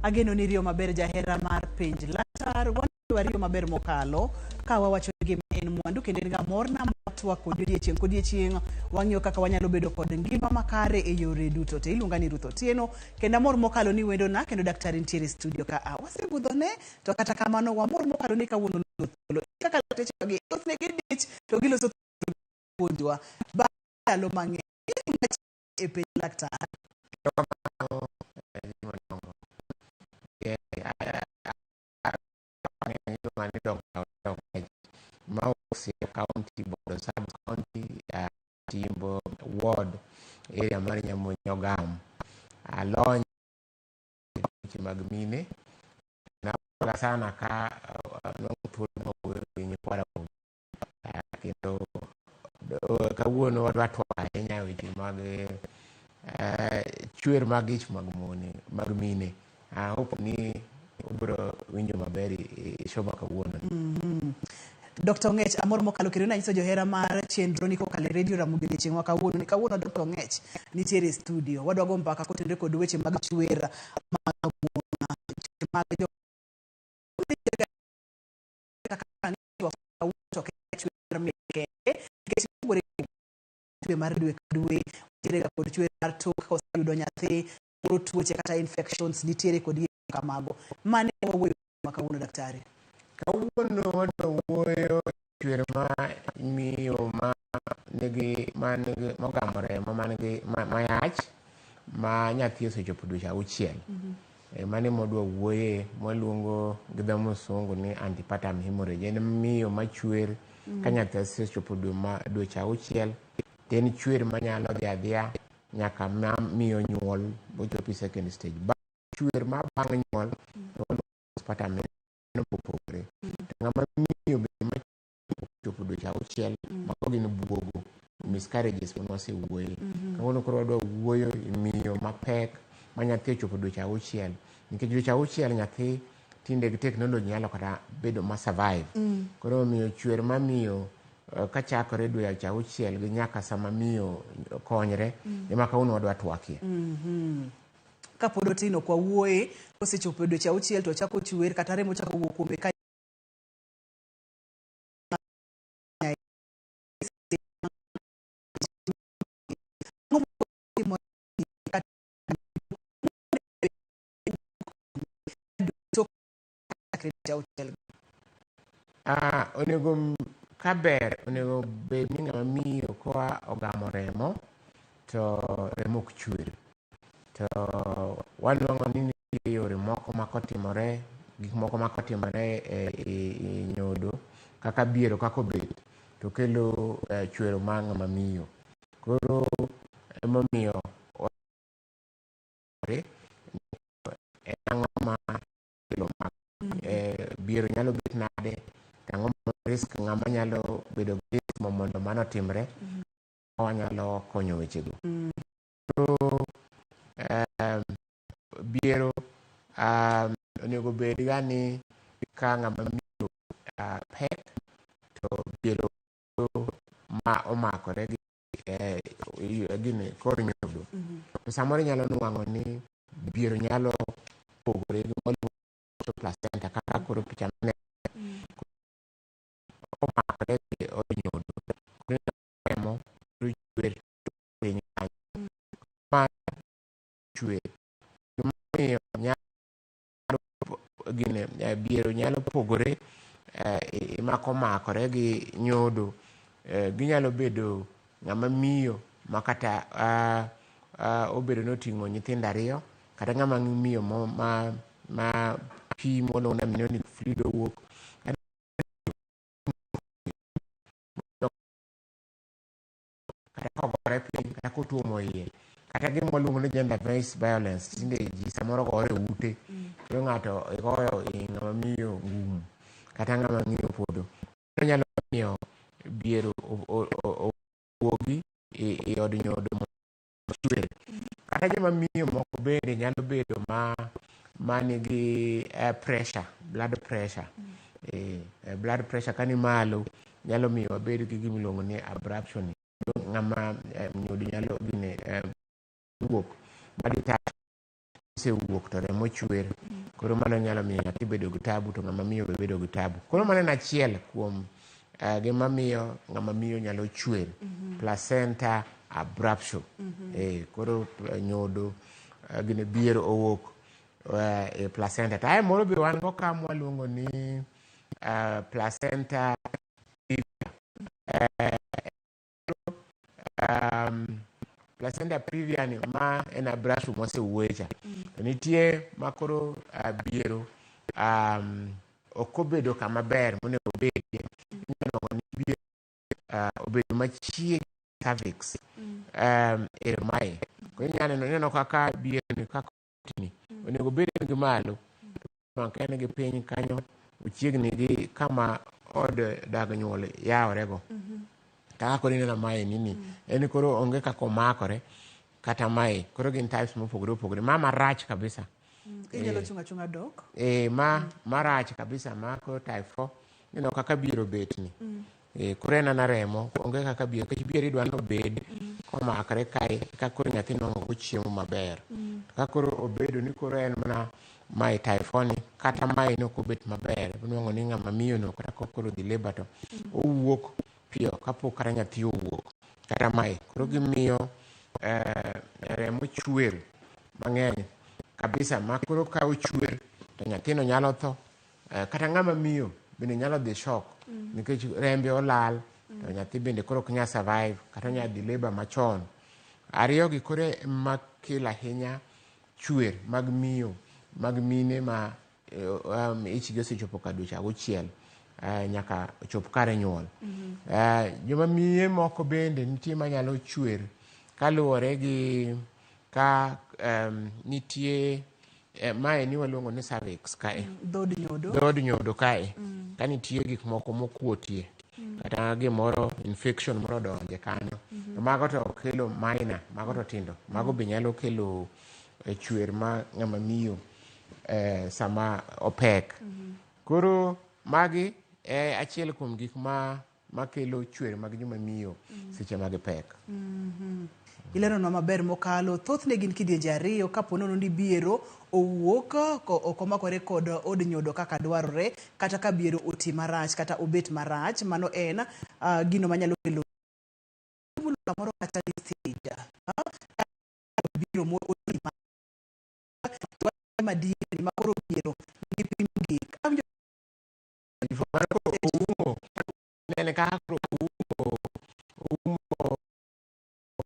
Ageno ni riyo maber jahera mar penj laktar. Wan wariyo maber mokalo ka wawacho ni gima en mwandu kendo en ga morna mar twak kodi odiechieng' kodiechieng'. Wang'iyo kaka wanyalo bedo kod ngima makare e yore duto te. Iluonga ni Ruth Otieno kendo amor mokalo ni wendona kendo daktari nitiere e studio ka a. Wasebudhone to kata kamano wamor mokalo ni kawuono noloso thuolo. Kaka lakteche gi thothne gidich to giloso thuolo puonjwa. Bang' ndalo mang'eny e penj laktar. Erokamano Gima dongo ni Dr. Ma Siaya County, Bondo Sub County, Timbo Ward, area mar Nyamonyo Gam. Alony e weche mag mine. Namoga sana ka anwang'o thuolo mar wuoyo gi nyikwa Ramogi. Kendo kawuono wadwa twak ahinya e weche mag chwer mag ich mag mone mag mine. I hope ni ubiro winjo maber e show ma kawuono. Dr. Ong'ech, amor mokalo kendo nanyiso johera mar chenro ni kokalo e Radio Ramogi odiechieng' ma kawuono ni kawuono Dr. Ong'ech nitiere e studio. Wadwa go mbaka kotenore kod weche mag chwer mag mon, chwer mag jo kaka chwer meke nikech opogore dwe mar dwe ka dwe nitiere ga kod chwer mar tok ka oseyudo nyathi koro tuoche kata infections nitiere kod gik kamago. Mane wawuoyo ma kawuono daktari? Kawuono wadwa wuoyo chwer ma miyo ma nigi ma nigi mogamo remo ma nigi ma mayach ma nyathi osechopo dweche auchiel. Mano ema wadwa wuoye mwaluongo gi dho musungu ni antepartum hemorrhage. En miyo machwer ka nyathi osechopo dwe ma dweche auchiel to en chwer manyalo dhi adhiya nyaka ma miyo nyuol mochopi second stage. Bang' chwer ma bang' nyuol to waluongo postpartum mano opogore. To ng'ama miyo be ma chopo dweche auchiel mago gin buogo miscarriages mane wasewuoye. Kawuono koro wadwa wuoyo e miyo mapek ma nyathi ochopo dweche auchiel nikech dweche auchiel nyathi tinde gi technology nyalo kata bedo ma survive. Koro omiyo chwer ma miyo kachakore dweche auchiel gi nyaka sama miyo konyre ema kawuono wadwa twakie. Kapod otin ok wawuoye, kosechopo e dweche auchiel to ochako chwer kata remo chako wuok kuome ka Onego kaber onego bed ni ng'ama miyo koa ogamo remo to remo ok chwer. To wanwang'o ni nitie yore moko ma kotimore, gik moko ma kotimore e nyodo kaka biero kaka obet to kelo chwero mar ng'ama miyo. Koro emomiyo en ang'o ma kelo ma biero nyalo bet nade, to ang'o ma risk ng'ama nyalo bedo gi risk mondo mano otimre, wanyalo konyo wechego. Koro biero onego bed ga ni ka ng'ama miyo pek to biero ma omakore gi gini kor nyodo. To samoro inyalo nwang'o ni biero nyalo pogore gi maluongo placenta kaka koro picha mane omakore gi od nyodo. Koro remo koro chwer piny kanyo. Ma chwer. Gimomiyo nyalo gine biero nyalo pogore makomakore gi nyodo. Ginyalo bedo ng'ama miyo ma kata obedo ni oting'o nyithindo ariyo kata ng'ama miyo ma pi mwaluongo ni amniotic fluid owuok. Kata kogore piny kata kotuomo iye kata gima waluongo ni gender based violence tinde ji samoro gore e ute koro ng'ato igoyo i ng'ama miyo ngum kata ng'ama miyo podho nyalo miyo biero owuogi e od nyodo mondo ochwer. Kata joma miyo moko bende nyalo bedo ma manigi pressure, blood pressure. Blood pressure ka ni malo nyalo miyo wabed gi gima iluongo ni abruption. Ng'ama nyodo nyalo gine wuok ma detach. osewuok to remo chwer. Koro mano nyalo miyo nyathi bedo gi tabu to ng'ama miyo be bedo gi tabu. Koro mano en achiel kuom gima miyo ng'ama miyo nyalo chwer. Placenta abruptio. Koro nyodo gine bier owuok e placenta. To ae moro be wan go ka mwaluongo ni placenta placenta previa ni ma en abruptio mosewuoye cha. To nitie ma koro biero ok obedo kama ber monego obedie. Inyalo nwang'o ni biero obedo machiegni cervix ero mae. Koro inyalo neno, ineno kaka biero ni kaka ni onego obed gi malo to ka en gi piny kanyo ochiegni gi kama od dag nyuol yaworego. Kaka koro ineno mae nini en koro onge kaka omakore kata mae koro gin types mopogore opogore. Ma marach kabisa. Inyalo chung' achung'a dok. Ma marach kabisa ma koro type 4 ineno kaka biero bet ni. Koro en ana remo onge kaka biero nikech biero idwa ni obed komakre kae ka koro nyathi nwang'o go chiemo maber. To ka koro obedo ni koro en mana mae type 4 ni kata mae ni ok obet maber inwang'o ni ng'ama miyo no kata ka koro odhi labour to owuok piyo kapok kata nyathi owuok kata mae koro gimiyo remo chwer mang'eny kabisa ma koro ka ochwer to nyathino nyalo tho kata ng'ama miyo bende nyalo dhi shock nikech rembe olal to nyathi bende koro ok nyal survive kata onyalo dhi labour machon. Ariyo gi koro ema kelo ahinya chwer mag miyo mag mine ma ichgi osechopo ka dweche auchiel nyaka chop kare nyuol. Joma miye moko bende nitie manyalo chwer kaluwore gi ka nitie mae ni waluongo ni cervix kae. Dhood nyodo. Dhood nyodo kae. Ka nitie gik moko mokuotie kata gimoro infection moro odonje kanyo. To mago to kelo minor, mago to tindo. Mago be nyalo kelo chwer ma ng'ama miyo sama opek. Koro magi e achiel kuom gik ma makelo chwer mag joma miyo seche ma gipek. Ileronwa maber mokalo. Thothne gin kidienje ariyo kapo nono ni biero owuok ok omakore kod od nyodo kaka dwarore kata ka biero oti marach kata obet marach mano en gino manyalo kelo kamoro kata stage biero mo oti madieri ma koro biero ni piny mogik. Oumo nene kaka koro oumo oumo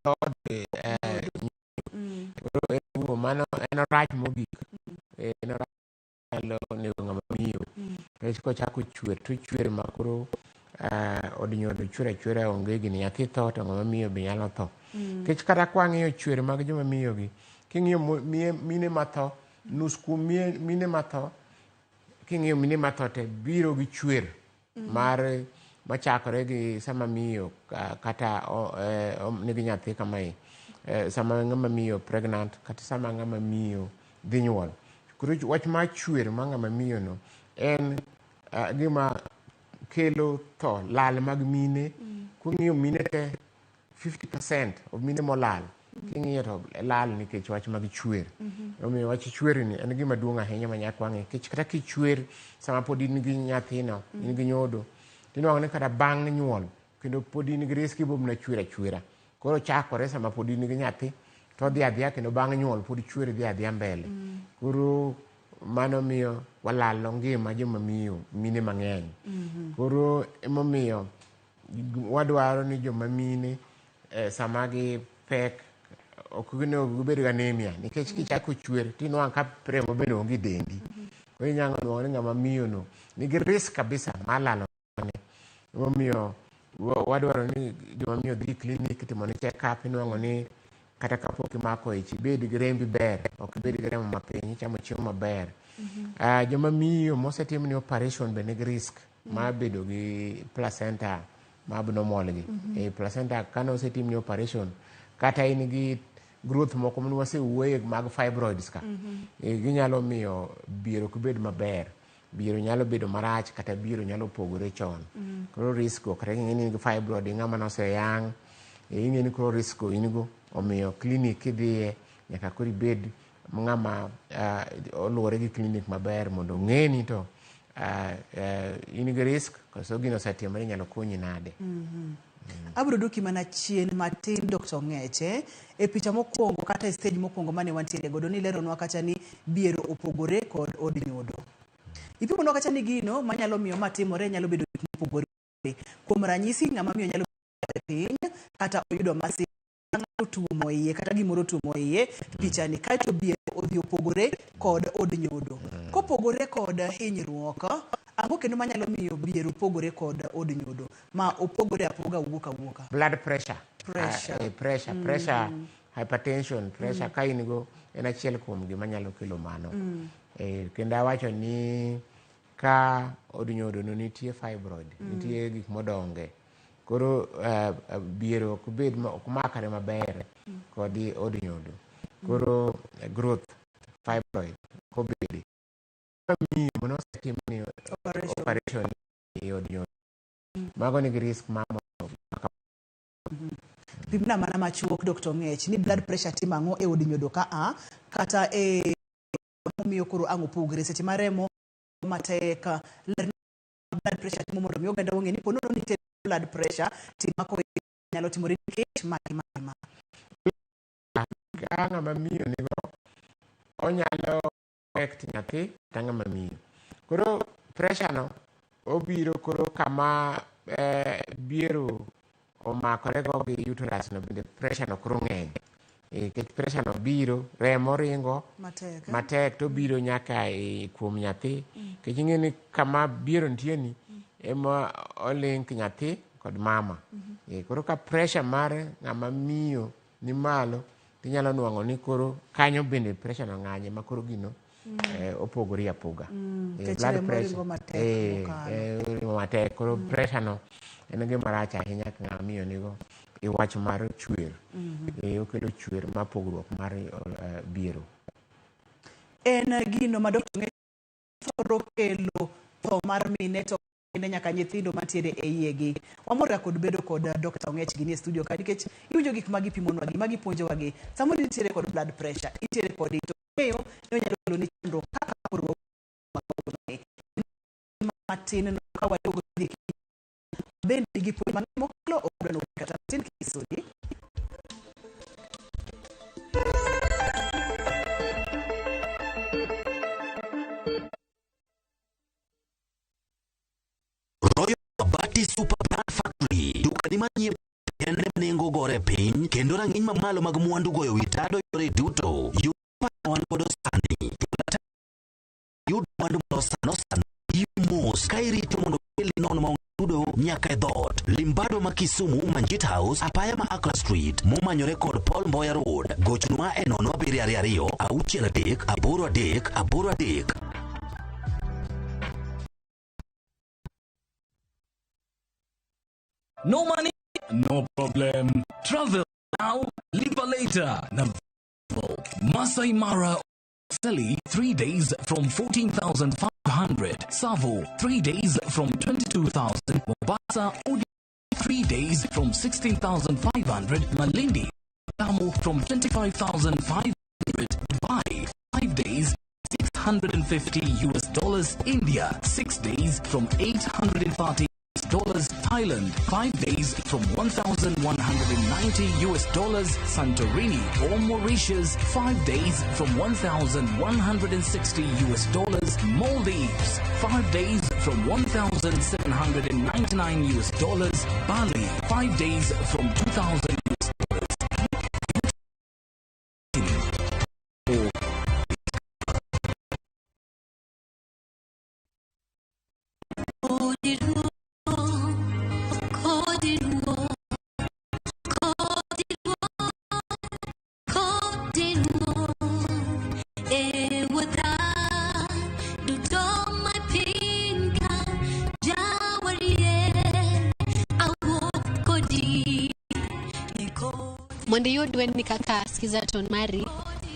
dhood koro oumo mano en rach mogik. En rach nyalo nego ng'ama miyo. Nikech kochako chwer to ochwer ma koro od nyodo chwer achwera onge gini nyathi tho to ng'ama miyo be nyalo tho. Nikech kata kwang'iyo chwer mag joma miyo gi king'iyo mine matho nus kuom mine matho king'iyo mine matho te biro gi chwer mar machakore gi sama miyo kata nigi nyathi kamae sama ng'ama miyo pregnant kata sama ng'ama miyo dhi nyuol. Koro wach mar chwer mar ng'ama miyo no en gima kelo tho lal mag mine. King'iyo mine te 50% of mine molal king'iyo to lal nikech wach mag chwer. Omiyo wach chwer ni en gima duong' ahinya ma nyaka wang'i nikech kata kichwer sama pod in gi nyathino in gi nyodo tinwang'o ni kata bang' nyuol kendo pod in gi risk ibo mana chwer achwera. Koro chakore sama pod in gi nyathi to odhi adhiya kendo bang' nyuol pod chwer dhi adhiya mbele. Koro mano miyo walalo ngima joma miyo mine mang'eny. Koro emomiyo wadwaro ni joma mine sama gipek ok onego gibed gi anemia nikech kichako chwer tinwang'o ka remo bende onge e dendi. Koro inyalo nwang'o ni ng'ama miyo no nigi risk kabisa mar lalo ngimane. Emomiyo wadwaro ni joma miyo dhi clinic itimo ne check up inwang'o ni kata kapok imako ich ibed gi rembi ber ok ibed gi remo mapiny ichamo chiemo maber. Joma miyo mosetimne operation be nigi risk mar bedo gi placenta ma abnormal gi. Placenta kane osetimni operation kata in gi growth moko mane wasewuoye mag fibroids ka ginyalo miyo biero ok bed maber. Biero nyalo bedo marach kata biero nyalo pogore chon. Koro risk go kata ing'e ni in gi fibroid ng'ama noseyang' ing'e ni koro risk go in go omiyo clinic kidhiye nyaka koro ibed ng'ama oluwore gi clinic maber mondo ong'e ni to in gi risk koso gino osetimore inyalo konyi nade. Abiro duoki mana chien matin Dr. Ong'eche e picha mokwongo kata e stage mokwongo mane wantiere godo nileronwa kacha ni biero opogore kod od nyodo. Ipimonwa kacha ni gino manyalo miyo ma timore nyalo bedo gik mopogore. Kuom ranyisi ng'ama miyo nyalo bedo piny kata oyudo masira ng'ato otuomo iye kata gimoro otuomo iye pichani kaeto biero odhi opogore kod od nyodo. Kopogore kod hinyruok, ang'o kendo manyalo miyo biero pogore kod od nyodo ma opogore apoga wuok awuoka? Blood pressure. Pressure. Pressure, pressure, hypertension, pressure ka in go en achiel kuom gima nyalo kelo mano. Kendo awacho ni ka od nyodo no nitie fibroid, nitie gik modonge. Koro biero ok bed ok makre maber kod od nyodo. Koro growth fibroid kobede. Miyo mano osetimni operation e od nyodo. Mago nigi risk mar Pimna mana machuok Dr. Ong'ech ni blood pressure timo ang'o e od nyodo ka a kata e momiyo koro ang' opogre seche ma remo matek ler blood pressure timo mondo mi oganda ong'e ni po nono nitie blood pressure timako nyalo timore nikech ma gi ma gi ma. Ka ng'ama miyo nigo onyalo affect nyathi kata ng'ama miyo. Koro pressure no obiro koro kama biero omakore go gi uterus no bende pressure no koro ng'eny. Nikech pressure no biro, remo ringo Matek, eh? matek to biro nyaka kuom nyathi. Nikech ing'e ni kama biero nitie ni ema olink nyathi kod mama. Koro ka pressure mar ng'ama miyo ni malo tinyalo nwang'o ni koro kanyo bende pressure no ng'anye ma koro gino opogore apoga. Nikech Blood remo pressure, ringo matek mokalo. Ringo matek. Koro pressure no en gima rach ahinya ka ng'ama miyo nigo e wach mar chwer. Okelo chwer ma pogruok mar biero. En gino ma Dr. Ong'ech thoro kelo tho mar mine to bende nyaka nyithindo mantiere e iyegi. Wamor ga kod bedo kod Dr. Ong'ech gini e studio ka nikech iwinjo gik ma gipimonwa gi, ma gipuonjowa gi. Samoro intiere kod blood pressure, intiere kod to ng'eyo ni onyalo kelo ni chandruok kaka koro matin no ka waduogo dhi bende nigi puonj mang'eny mokalo ok dwa ni kata matin kisudi. Royal Mabati Super Brand Factory, dukani manyiepo kende nengo gore piny kendo rang'iny mamalo mag mwandu goyo wi tado yore duto. Yud wan godo sani. Yud mwandu molos sano sano. Mos ka irito mondo kelni nono maonge chudo nyaka e dhoot. Limbado ma Kisumu, Manjit House, apaya ma Accra Street, momanyore kod Paul Mboya Road. Gochonwa e 0722 63 83 83. No money, no problem. Travel now, live later. Navo, Masai Mara, Seli, 3 days from 14,500. Tsavo, 3 days from 22,000. Mombasa, Odi, 3 days from 16,500. Malindi, Lamu from 25,500. Dubai, 5 days, $650 US dollars. India, 6 days from $830 dollars. Thailand, 5 days from $1,190 US dollars. Santorini or Mauritius, 5 days from $1,160 US dollars. Maldives, 5 days from $1,799 US dollars. Bali, 5 days from $2,000 US dollars. Mondo iyud wendni kaka Skiza Tone Mari,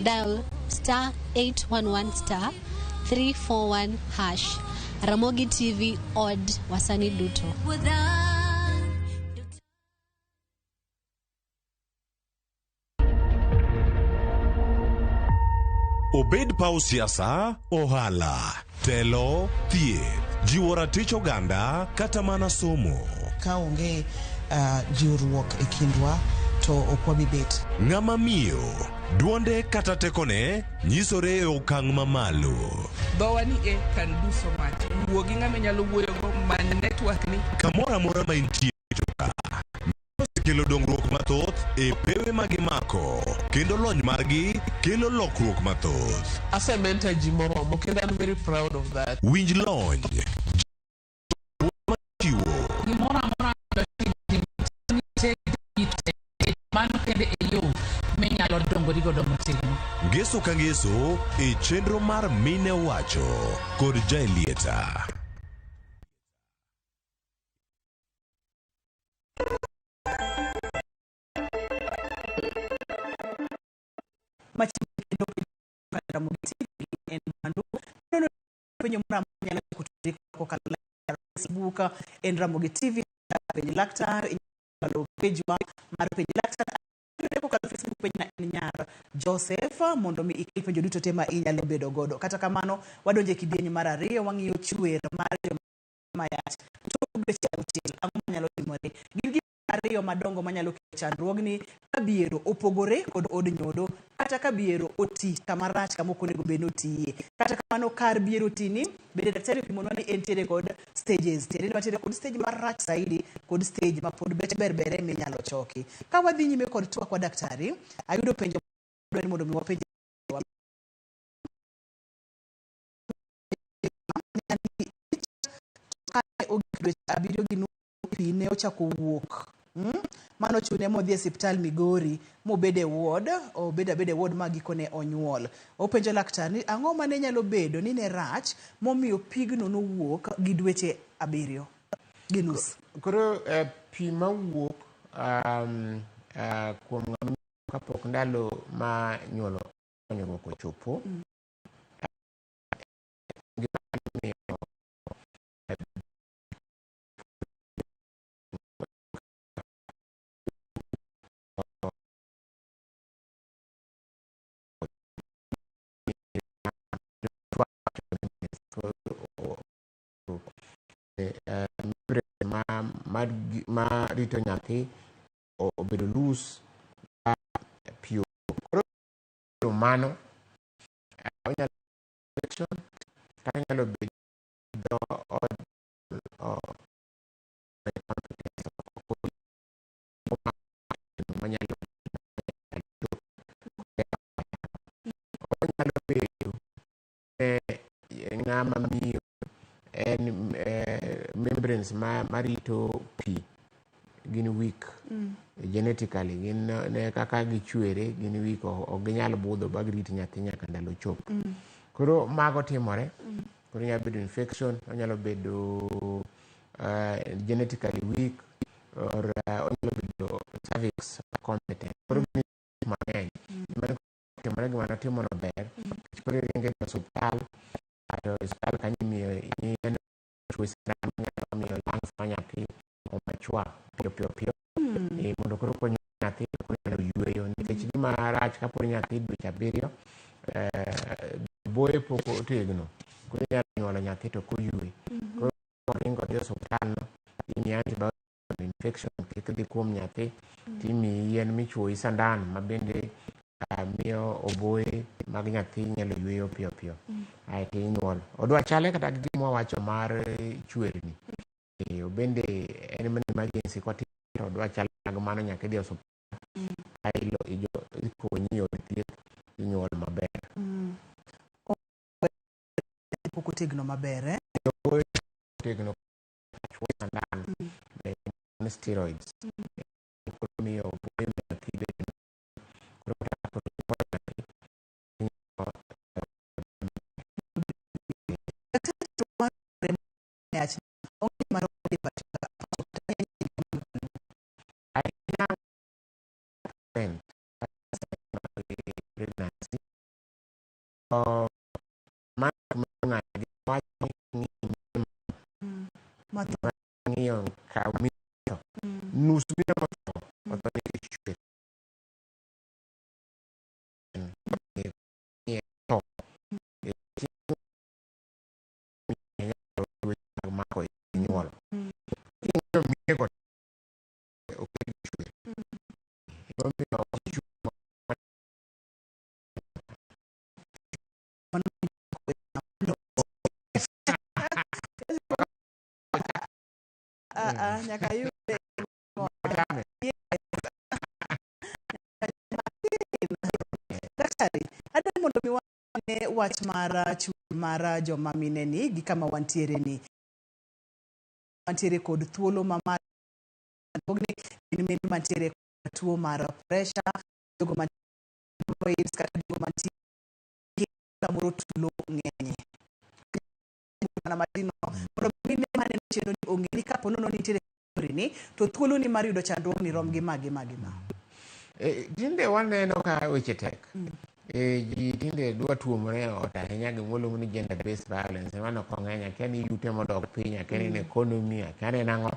dial star 811 star 341 hash. Ramogi TV od wasani duto. Obed paw siasa, ohala, telo, thieth, jiwo ratich oganda kata mana somo. Ka onge jiwruok e kindwa to ok wabi bet. Ng'ama miyo, duonde kata tekone nyisore e okang' mamalo. Dhowa ni e can do so much. Wuo gi ng'ama inyalo wuoyogo, many network ni. Kamoro amora ma intie joka, osekelo dongruok mathoth e pewe ma gimako kendo lony margi kelo lokruok mathoth. Ase-mentor ji moromo kendo I'm very proud of that. Winj lony, chiwo Gimoro amora mano kende e yo minyalo dongori godo motegno. Ngeso ka ngeso e chenro mar Mine Wacho kod Jaelieta. Machiegni kendo Ramogi TV en mwandu. Nono penjo moro amora nyalo chako tudri kokalo Facebook en Ramogi TV Penj Laktar, inyalo page wa mar Penj Laktar kokalo Facebook page na en Nyar Joseph mondo mi ikel penjo duto te ma inyalo bedo godo. Kata kamano wadonjo e kidieny mar ariyo, wang'iyo chwer mar joma yach tok dweche auchiel, ang'o manyalo timore? Gin gik ariyo madongo manyalo kelo chandruogni ka biero opogore kod od nyodo kata ka biero oti kama rach kama ok onego bed ni otiye. Kata kamano kar biero tini bende daktari opimonwa ni entiere kod stages, tiende ni wantiere kod stage marach zaidi kod stage mapod bech berbere minyalo choki. Ka wadhi nyime kod twak wa daktari, ayudo penjo madwa ni mondo mi wapenj kane ogik dweche abiriyo gi nus pi ne ochako wuok. Mano chune modhi e siptal Migori mobed e ward, obed abeda e ward ma gikone onyuol. Openjo laktar ni ang'o mane nyalo bedo ni ne rach momiyo pigno nowuok gi dweche abiriyo gi nus. Koro pi mawuok kuom ng'ama kapok ndalo ma nyuolo konyruok ochopo, gima miyo ma rito nyathi obedo loose pi. Koro mano onyalo infection kata nyalo bedo od manyalo onyalo bedo ng'ama miyo en membranes marito pi gin weak genetically, gin ne kaka gichwere gin weak, ok ginyal budho ba girit nyathi nyaka ndalo chop. Koro mago timore. Koro onyalo bedo infection, onyalo bedo genetically weak, or onyalo bedo cervix competent. Koro gin mang'eny. Mano timore gima notimono ber. Koro iringe e osiptal, to osiptal kanyo imiyo yien tuo sindan manyalo miyo lungs mar nyathi omachua piyo piyo piyo. Mondo koro kony nyathi koro nyalo yueyo nikech gima rach kapod nyathi dweche abiriyo boye pok otegno, koro inyalo nyuolo nyathi to ok oyue. Koro ringo dhi e osiptal no, imiyi antibiotic infection kik dhi kuom nyathi, timiyi yien michuoyi sandan ma bende miyo oboye mag nyathi nyalo yueyo piyo piyo. Aeto inyuol. Odwa chale kata gi gima wawacho mar chwerni. Bende en mana emergency kotin to odwa chalo mag mano nyaka idhi e osiptal ailo ikonyi e od thieth inyuol maber. Pok otegno maber, eh? Oboye otegno chuo sandan mm. steroids. Koro miyo oboye nyathi bedo koro kata koro nyuol nyathi ahinya pregnancy Matho. Ng'iyo ka miyo nus mine motho otho nikech chwer. Ah, ah, nyaka ayude. Chame. Daktari, adwa mondo mi wane wach mar chul mar joma mine ni gi kama wantiere ni. Wantiere kod thuolo ma malo gin mine mantiere kod tuo mar pressure, jogo mantie kata jogo mantie samoro tulo ng'enye. Mana matin no, mondo mine maneno chenro ni ong'e ni kapo nono nitiere ni to thuolo ni mar yudo chandruok ni rom gi ma gi ma gi ma. Tinde waneno ka weche tek. Ji tinde dwa tuomore e ot ahinya gima waluongo ni gender based violence. Mano ok ong'eny, akia ni yute modok piny, akia ni en economy, akia ni en ang'o.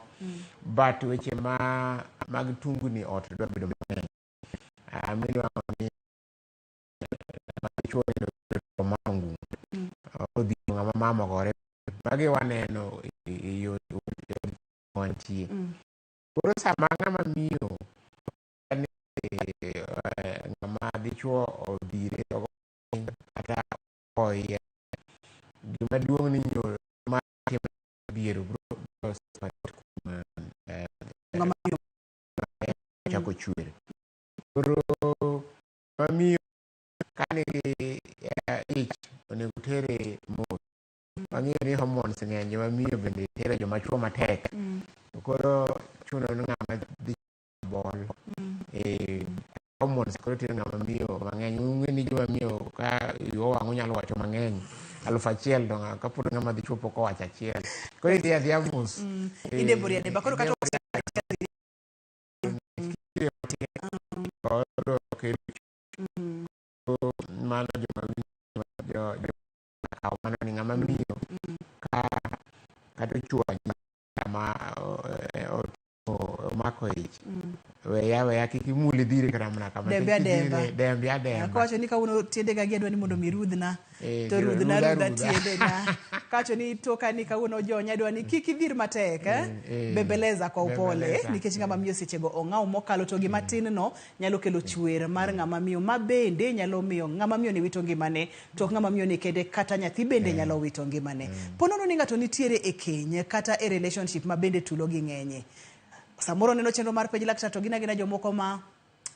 But weche ma mag tungni ot dwa bedo mang'eny. Minwang'o ni dichuo nindo to mama ngung'. Odhi ng'ama mama ogore. Magi waneno e yo wantie. Koro sama ng'ama miyo ni ng'ama dichuo odhire kata oiye, gima duong' ni nyo ma biero bro separate kuom Ng'ama miyo chako chwer. Koro mamiyo ka nigi ich onego tere mos. Wang'eyo ni hormones ng'eny, joma miyo bende tero joma chuo matek. To koro chuno ni ng'ama dhi bol. Hormones koro tero ng'ama miyo mang'eny. Ung'e ni joma miyo ka iu owang' unyalo wacho mang'eny. 1000 to kapod ng'ama dichuo pok owacho achiel. Koro idhi adhiya mos. Idembori ademba. Koro kata Koro mano joma jo kawo mano ni ng'ama miyo ka kata ochwanyi sama omako ich weya weya kik imul idhire kata mana kama. Dembe ademba. Dembe ademba. Kowacho ni kawuono tiendega gi adwa ni mondo mi rudhna to rudhna rudha rudha rudha. tiendena. Kawacho ni toka ni kawuono ojony adwa ni kik idhir matek bembeleza kwa upole Bembeleza. nikech ng'ama miyo sechego ong'aw mokalo to gima tin no nyalo kelo chwer mar ng'ama miyo ma bende nyalo miyo ng'ama miyo ni wito ngimane to ok ng'ama miyo ni kende kata nyathi bende nyalo wito ngimane. Po nono ni ng'ato nitiere e keny kata e relationship ma bende tulo gi ng'enye. Samoro neno chenro mar penj laktar to gin agina jomoko ma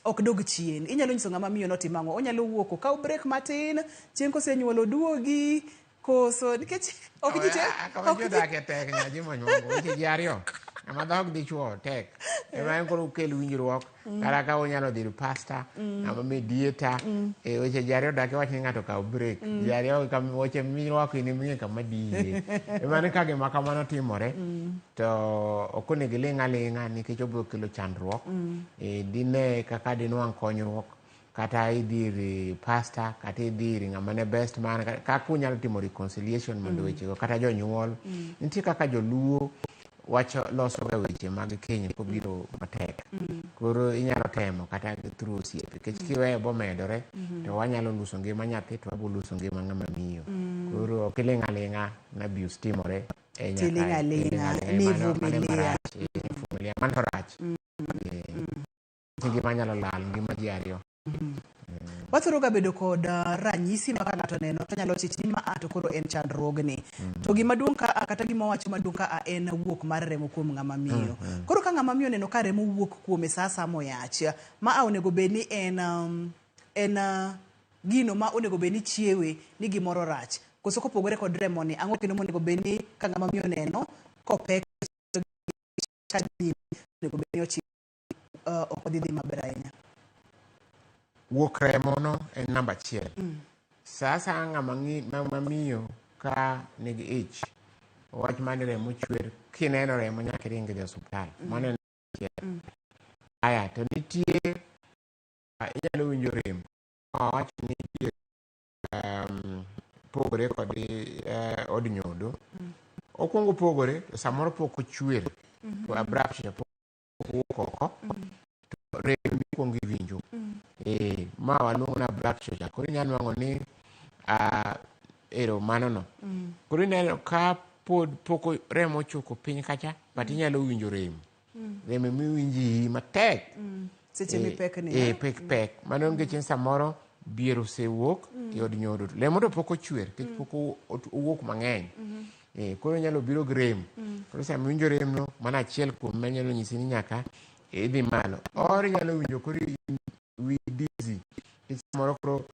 ok dog chien. Inyalo nyiso ng'ama miyo notim ang'o? Onyalo wuok okaw break matin, chieng' kosenyuolo oduogi, koso nikech ok ji te Kama ok ji ji odakie tek nyaji monyuongo weche ji ariyo ng'ama dhok dichuo tek ema en koro ukel winjruok kata ka unyalo dhi ir pastor ng'ama mediator weche ji ariyo dak iwach ni ng'ato okaw break ji ariyo weche mirwako in ema ing'e kama diye ema ni ka gima kamano timore to ok onego iling' aling'a nikech obiro kelo chandruok. Dine kaka dinwang' konyruok kata idhi ir pastor kata idhi ir ng'ama ne best man kaka unyalo timo reconciliation mondo wechego kata jonyuol nitie kaka joluo wacho loso ga weche mag keny kobiro matek koro inyalo temo kata through osiepe nikech kiweyo bomedore to wanyalo luso ngima nyathi to wabo luso ngima ng'ama miyo koro ok iling' aling'a na abuse timore Tiling' aling'a, ni vumilia. Vumilia mano to rach. Ngima nyalo lal ngima ji ariyo. Wathoro ga bedo kod ranyisi ma ka ng'ato oneno to nyalo chich ni ma a to koro en chandruogni. To gima duong' ka a kata gima wacho maduong' ka a en wuok mar remo kuom ng'ama miyo. Koro ka ng'ama miyo oneno ka remo wuok kuome sa asaya moyach, ma a onego bed ni en gino ma onego bed ni chiewe ni gimoro rach. Koso kopogore kod remo ni, ang'o kendo monego bed ni ka ng'ama miyo oneno kopek ka onego bed ni ochiko ok odhi dhi maber ahinya. Wuok remo no en namba achiel. Sa asaya ng'ama miyo ka nigi ich, wach mar ni remo chwer, kineno remo nyaka iring idhi osuptal. Mano en achiel. Aya, to nitie inyalo winjo rem. Wawach ni nitie pogore kod od nyodo. Okwongo pogore, to samoro pok ochwer. To abrupt pok owuok oko. To rem ikwongo iwinjo. Ma waluongo ni abrupt cha. Koro inyalo nwang'o ni ero mano no. Koro ineno ka pod pok remo ochopo piny kacha, but inyalo winjo rem. Rem miwinjo iyi matek. Seche mipek ni. Pek pek. Mano nikech samoro bier osewuok e od nyodo. Remo to pok ochwer, nikech pok owuok mang'eny. Koro inyalo biro gi rem. Koro sama iwinjo remno, mano achiel kuom manyalo nyisi ni nyaka idhi malo. Or inyalo winjo koro in wi dizzy. Nikech samoro koro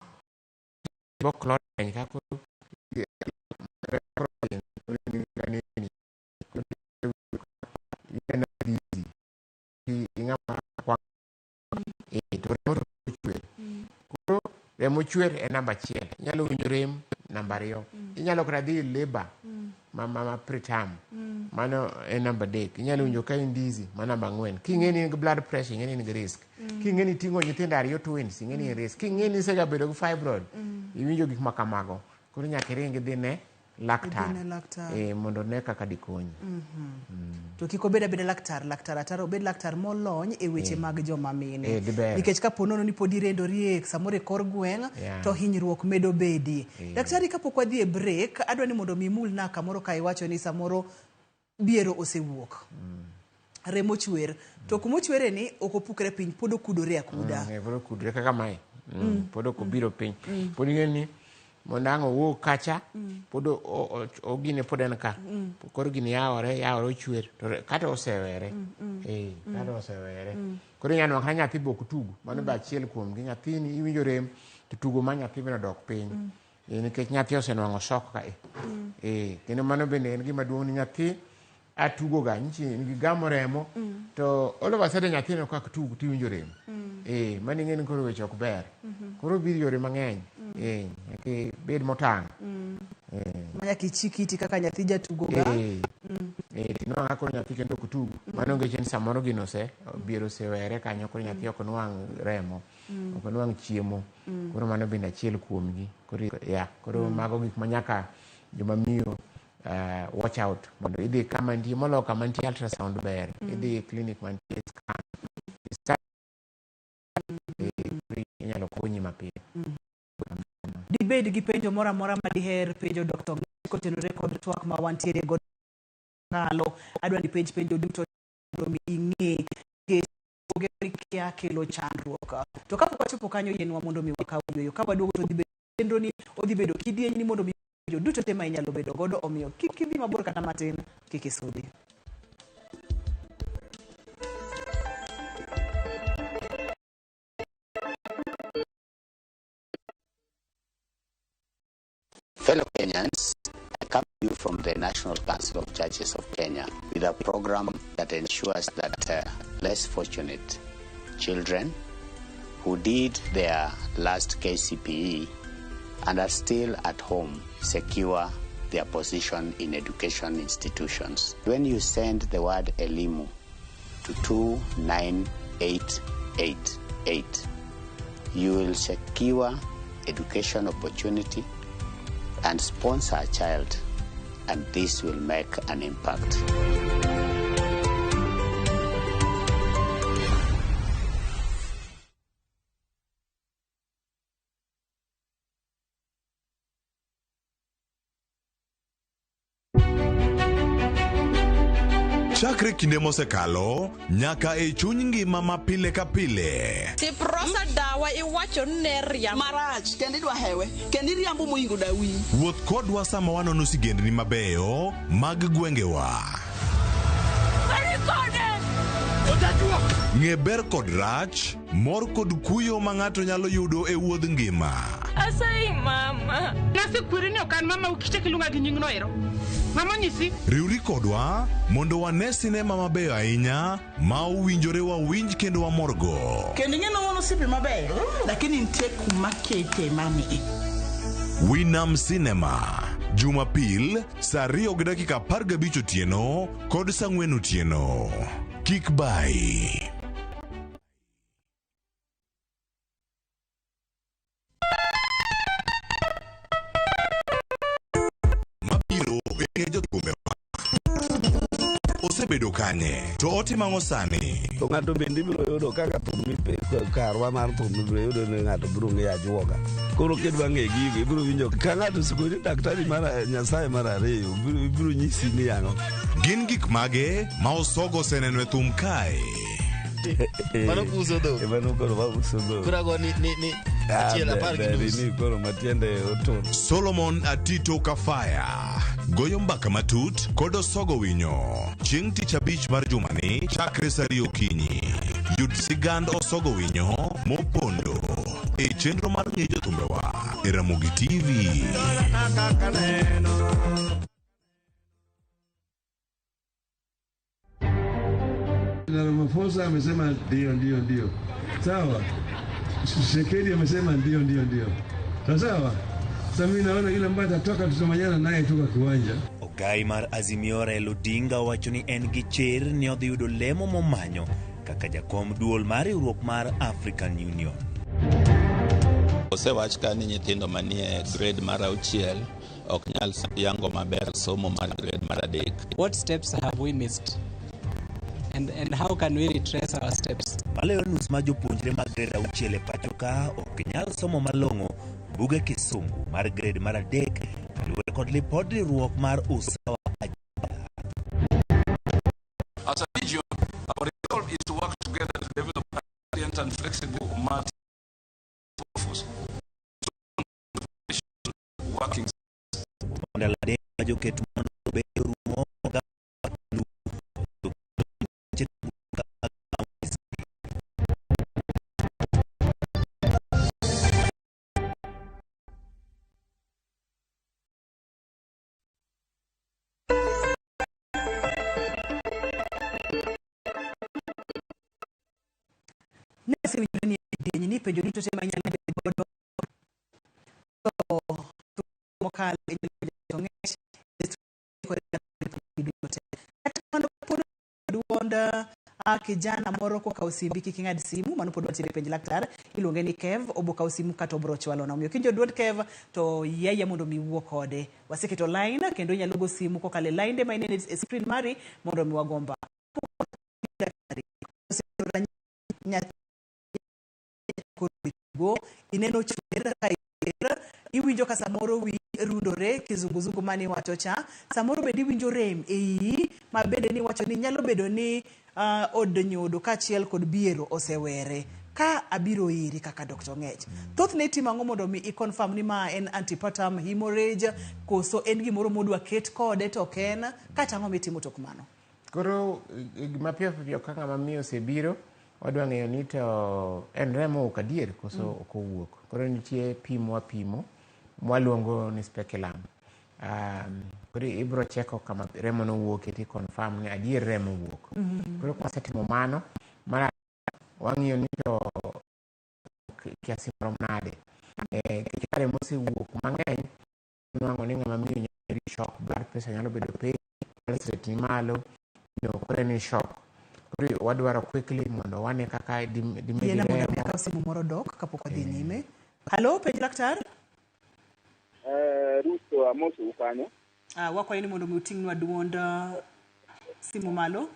bo clot ng'eny ka koro koro ineno dizzy. Ing'ama kwang' to remo to chwer. Koro remo chwer e namba achiel. Inyalo winjo rem namba ariyo. Inyalo kata dhi labour ma preterm. Mano en namba adek. Inyalo winjo ka in dizzy, mano namba ang'wen. King'e ni in gi blood pressure, ing'e ni in gi risk. King'e ni iting'o nyithindo ariyo twins, ing'e ni in risk. King'e ni isegabedo gi fibroid, iwinjo gik ma kamago. Koro nyaka iring idhi ne laktar. Idhi ne laktar. Mondo one kaka dikonyi. To kik obed abeda laktar, laktar ataro, obed laktar molony e weche mag joma mine. Diber. Nikech kapo nono ni pod irendori e samoro e kor gweng', to hinyruok medo bedie. Daktari, kapok wadhi e break, adwa ni mondo mi imulna kamoro ka iwacho ni samoro biero osewuok. Remo chwer. To kuma ochwere ni ok opukre piny, pod okudore akuda. Pod okudore kaka mae. Pod ok obiro piny. Pod ing'e ni mondo ang' owuog kacha, pod ogine pod en ka. Koro gini yawore, yawore ochwer. To kata osewere. Kata osewere. Koro inyalo nwang'o ka nyathi be ok tug. Mano be achiel kuom gi. Nyathini iwinjo rem, to tugo mar nyathi bende odok piny. Nikech nyathi osenwang'o shock ka. Kendo mano bende en gima duong' ni nyathi atugo ga nyichi gigamo remo to all of a sudden nyathino kak tug tiwinjo rem. Mano ing'e ni koro weche ok ber. Koro biro yore mang'eny. Nyaka ibed motang'. Ma nyaka ichik iti kaka nyathi jatugo ga. Tinwang'o ka koro nyathi kendo ok tug. Mano ngeche ni samoro gino ose biero osewere kanyo koro nyathi ok nwang' remo. Ok nwang' chiemo. Koro mano bende achiel kuomgi. Koro ya, koro mago gik ma nyaka joma miyo watch out mondo idhi kama nitie moloyo kama nitie ultrasound ber. Idhi clinic mantie scan. Scan inyalo konyi mapiyo. Dibed gi penjo moro amora ma diher penjo Dr. kotenore kod twak ma wantiere godo kalo. Adwa ni penj penjo duto mondo mi ing'e nikech onge kia kelo chandruok. To kapok wachopo kanyo yienwa mondo mi wakaw yueyo. Ka waduogo to dhi bedo chenro ni odhi bedo kidieny ni mondo mi penjo duto te ma inyalo bedo godo omiyo kik idhi mabor kata matin kik isudi. Fellow Kenyans, I come to you from the National Council of Churches of Kenya with a program that ensures that less fortunate children who did their last KCPE and are still at home secure their position in education institutions. When you send the word Elimu to 29888, you will secure education opportunity and sponsor a child, and this will make an impact. Chakre kinde mosekalo nyaka e chuny ngima ma pile ka pile. Siprosa dawa iwacho ni ne riambo. Marach kendo idwa hewe kendo iriambo moingo dawi. Wuoth kodwa sama wanono sigendni mabeyo mag gwengewa. Ng'e ber kod rach, mor kod kuyo ma ng'ato nyalo yudo e wuodh ngima. Asayi mama. Nasekweri ni ok an mama kichak iluonga gi nyingno ero. Mama onyisi. Riwri kodwa mondo wane sinema mabeyo ahinya ma owinjore wawinj kendo wamorgo. Kendo ing'e ni wan osiepe mabeyo lakini nitie kuma kete mani. Winam Cinema, Jumapil saa 2:15 otieno kod saa 4 otieno. Kik bayi. Mabiro e jothumbe osebedo kanye to otimo ang'o sani? To ng'ato bende ibiro yudo kaka thum karwa mar thum ibiro yudo ni ng'ato biro ng'eyo ajuoga. Koro kidwa ng'e gigo ibiro winjo ka ng'ato osekoni daktari mar Nyasaye mar ariyo ibiro nyisi ni ang'o. Gin gik mage ma Osogo oseneno e thum kae? Mano uso dhok. Mano koro ma uso dhok. Koro ago ni achiel 10.5. Ni koro matiende otur. Solomon Atito Kafaya. Goyo mbaka matut kod Osogo Winyo chieng' tich abich mar jumani chakre sa ariyo okinyi. Yud sigand Osogo Winyo mopondo e chenro mar ng'e jothumbewa e Ramogi TV. Na Ramaphosa amesema ndio, ndio, ndio. Sawa. Tshisekedi amesema ndio, ndio, ndio. Sawa sawa. Sasa mimi naona yule ambaye atatoka tutamanyana naye tu kwa kiwanja. Ogai mar Azimio Raila Odinga owacho ni en gi chir ni odhi yudo lemo momanyo kaka jakom duol mar riwruok mar African Union. Osewach ka ni nyithindo manie grade mar auchiel ok nyal yango maber somo mar grade mar adek. What steps have we missed? And how can we retrace our steps? Maloyo nus mar jopuonjre mag grade auchiel e pacho ka ok nyal somo malong'o buge kisungu mar grade mar adek kaluwore kod lipod riwruok mar Usawa Agenda. As a region, our resolve is to work together to develop a resilient and flexible multi-force working Ndalo adek ma joket mondo obed orumo Ne asewinjo ni e ni penjo duto te ma inyalo bedo godo to mokalo e nyalo ng'ech duto te. Kata kamano pod duond kijana moro kokawo simbi kik ing'ad simu mano pod wantiere penj laktar iluonge ni Kev obo kawo simu kata obro chwalo na omiyo kinjo duond Kev to yie mondo mi wuo kode waseketo line kendo inyalo go simu kokalo e line ma ineno e screen mari mondo mi wago mbaka go ineno chwer ka iwer iwinjo ka samoro wi rundore kizunguzungu mane iwacho cha samoro bende iwinjo rem e iyi ma bende niwacho ni nyalo bedo ni od nyodo kaachiel kod biero osewere ka abiro iri kaka Dr. Ng'ech thothne itimo ang'o mondo mi i-confirm ni ma en antepartum hemorrhage koso en gimoro modwa ket kode to ok en kata ang'o mitimo tok mano? Koro gima piyo piyo ka ng'ama miyo osebiro wadwa ng'eyo ni to en remo owuok adier koso ok owuok. Koro nitie pim mwapimo mwaluongo ni speculum. Koro ibro cheko kama remo nowuokie ti confirm ni adier remo owuok. Koro kwasetimo mano, mar wang'iyo ni to kiasi marom nade. Nikech ka remo osewuok mang'eny, inwang'o ni ng'ama miyo nyalo bedo gi shock, blood pressure nyalo bedo piny, pulse rate ni malo, koro en shock. Koro wadwaro quickly mondo wane kaka dimedi Yiena mondo remo. mi akaw simu moro dok kapok wadhi nyime. Halo, penj laktar? Ruto amosou kanyo. Wakwayo ni mondo mi uting'nwa duond simu malo.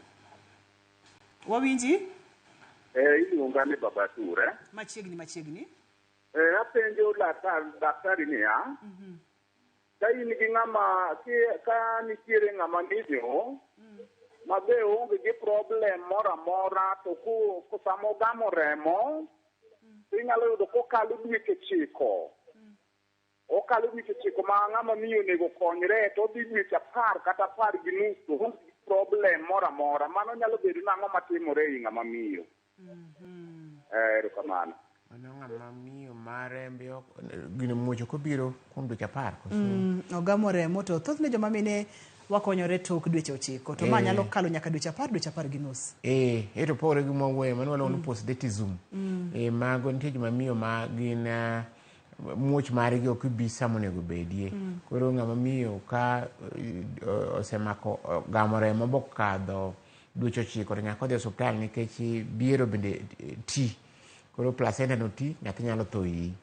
Wawinji? Iluonga ni Baba Ture. Machiegni machiegni. Apenjo daktari niya, ka in gi ng'ama ka nitiere ng'ama miyo ma be onge gi problem moro amora to ko sama ogamo remo to inyalo yudo kokalo dweche 9. Okalo dweche 9 ma ng'ama miyo onego konyre to odhi dweche 10 kata 10.5 to onge gi problem moro amora. Mano nyalo bedo nang'o matimore ei ng'ama miyo? Erokamano. Mano ng'ama miyo ma rembe ok gino muoch ok obiro kuom dweche 10 koso? Ogamo remo to thothne joma mine wakonyore tok dweche 9 to ma nyalo kalo nyaka dweche 10 dweche 10.5. To pogore gi mwawuoye mano waluongo ni postdatism. Mago nitie joma miyo ma gin muoch margi ok bi sama onego bedie. Koro ng'ama miyo ka osemako gamo remo bokadho dweche 9 to nyaka odhi e osuptal nikech biero bende ti. Koro placenta no ti, nyathi nyalo tho iyi.